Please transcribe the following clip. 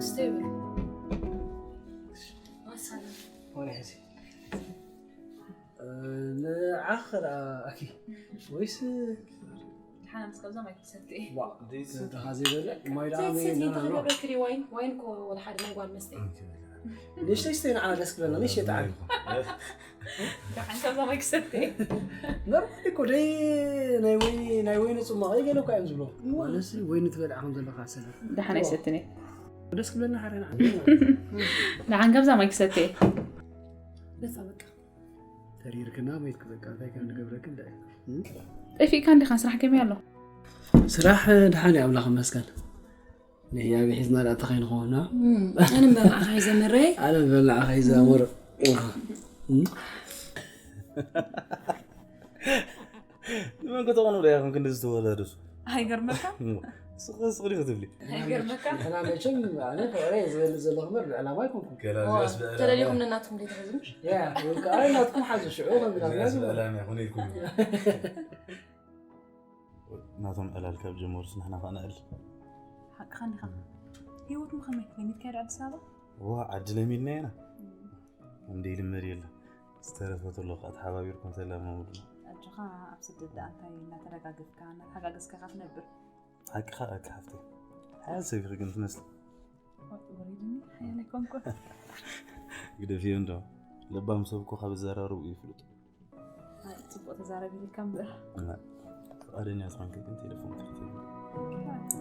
ስተይ በል። ማሳና። ወይሲ ንዓኽ ደኣ ኣኪ ወይስ ሓና ምስ ካብዛ ማይ ክትሰቲ። ዋ፣ ተኻ ዘይበለ ማይ ደኣ ዘይትሰቲ መይና ነው። ተኸገብረክሪ ዋይን፣ ዋይን ኮ ወላ ሓደ ናይ ጓል መስተ። ንእሽተይ ስተይ ንዓ ደስ ክብለና፣ ንእሽተይ ጣዕሚ። ደሓን ካብዛ ማይ ክሰቲ። ኖርማል እኮ ደይ ናይ ወይኒ፣ ናይ ወይኒ ጽማቕ ገለ እኮ እዮም ዝብሎ። ማለት ወይኒ ትበልዓ ከም ዘለኻ ሰለ። ደሓን ኣይሰትን እየ። ደስ ክብለና ሓደ ንዓ። ደሓን ካብዛ ማይ ክሰቲ እየ። ደፋ በቃ። ተሪርክና መይትክ በቃ እንታይ ከም ንገብረክ እንዳ። ጠፊእካ እንዲኻ ስራሕ ከመይ ኣሎ? ስራሕ ደሓን እዩ ኣምላኽ ይመስገን። ንህያብ ሒዝና ደኣ እንታይ ከይንኸውን፣ እ? እም፣ ኣነ እምበር ንዓኻ ሒዘ መረይ። ኣነ እምበር ንዓኻ ሒዘ ኣሞር። እም? ንመን ከተቕኑ ደኣ ኢኹም ክንዲ ዝተወዳደሱ? ኣይገርመካ? ስቕ ስቕ ዲኹ ትብሊ? ኣይገርመካ? ንሕና መቸም ኣነ ፍቕረይ ዝበልጽ ዘለኹ እምበር ብዕላማ ኣይኮንኩን። ገላ ዋ፣ እዚኣስ ብዕላማ ተደሊኹም እያ። ነናትኩም ደይ ትሕዙ ምሽ? ያ፣ ወይ ከዓ ናትኩም ሓዙ ሽዑ ከም እዚኣስ ብዕላማ እያ፣ ኮነ ኢልኩም። ናቶም ዕላል ካብ ጀመሩስ ንሕና ኸኣ ንዕል። ሓቅኻ እንዲኻ። ህይወትኩም ከመይ? ለሚድካ ዶ ኣዲስ ኣበባ? ዋ፣ ዓዲ ለሚድና ኢና። እም። እንደ ይልመድ የለ። ዝተረፈ ተሎ ኸኣ ተሓባቢርኩም ተላመዱ። ኣጆኻ ኣብ ስደት ደኣ እንታይ እናተደጋገፍካ፣ እናተሓጋገዝካ ኢኻ ትነብር። ሓቅኻ ኣካ ሓፍተይ። ሓያል ሰብ ኢኺ ግን ትመስሊ። ወሪድኒ፣ ሓያል ኣይኮንኩን። ግደፍዮ እንዶ። ለባም ሰብ እኮ ካብ ዘራርቡ እዩ ፍሉጥ። ኣይ፣ ጽቡቕ ተዛረብ ኢልካ እምበር። እና ፍቓደኛ ዝኾንኪ ግን ቴሌፎን ክፍቲ እዩ።